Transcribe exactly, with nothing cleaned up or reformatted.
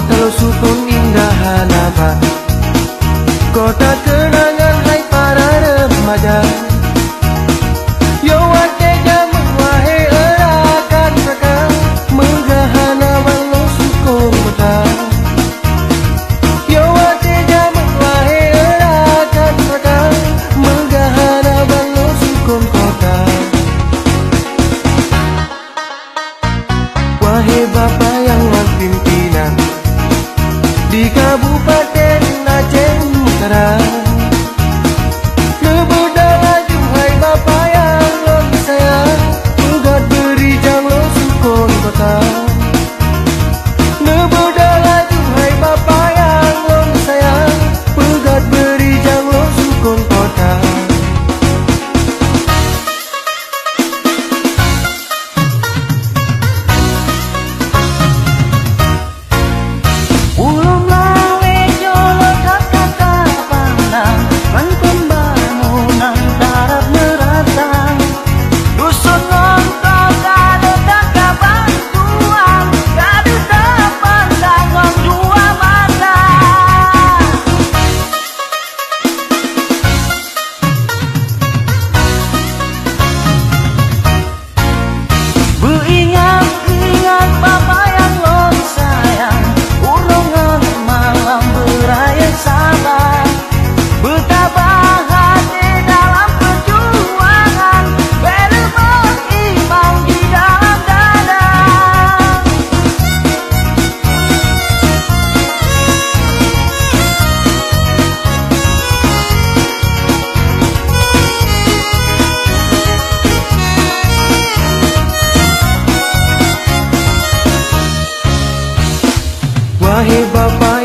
Lôn sukon indah hana ba kota keunangan hai para remaja. Yo watèe jameun wahé rakan-rakan, meugah hana ban lôn sukon kota. Yo watèe jameun wahé rakan-rakan, meugah hana ban lôn sukon kota. Wahé Bapak nyang na pimpinan di Kabupaten Aceh Utara, neubeudoh laju hai Bapak nyang lôn sayang, peugöt beurijang lôn sukon kota. Neubeudoh laju hai Bapak nyang lôn sayang, peugöt beurijang lôn sukon kota. Ulôn lawét jolot that ka tapandang, mantong bangunan tarab meurata. Dusun ngon kota le that ka bantuan, ka deuh tapandang ngon dua mata. Beuingat-ingat Bapak nyang lôn sayang, uroe ngon malam beurayeuk saba. Beutabah até dalam peujuangan, bèk leumoh iman di dalam dada. Wahé Bapak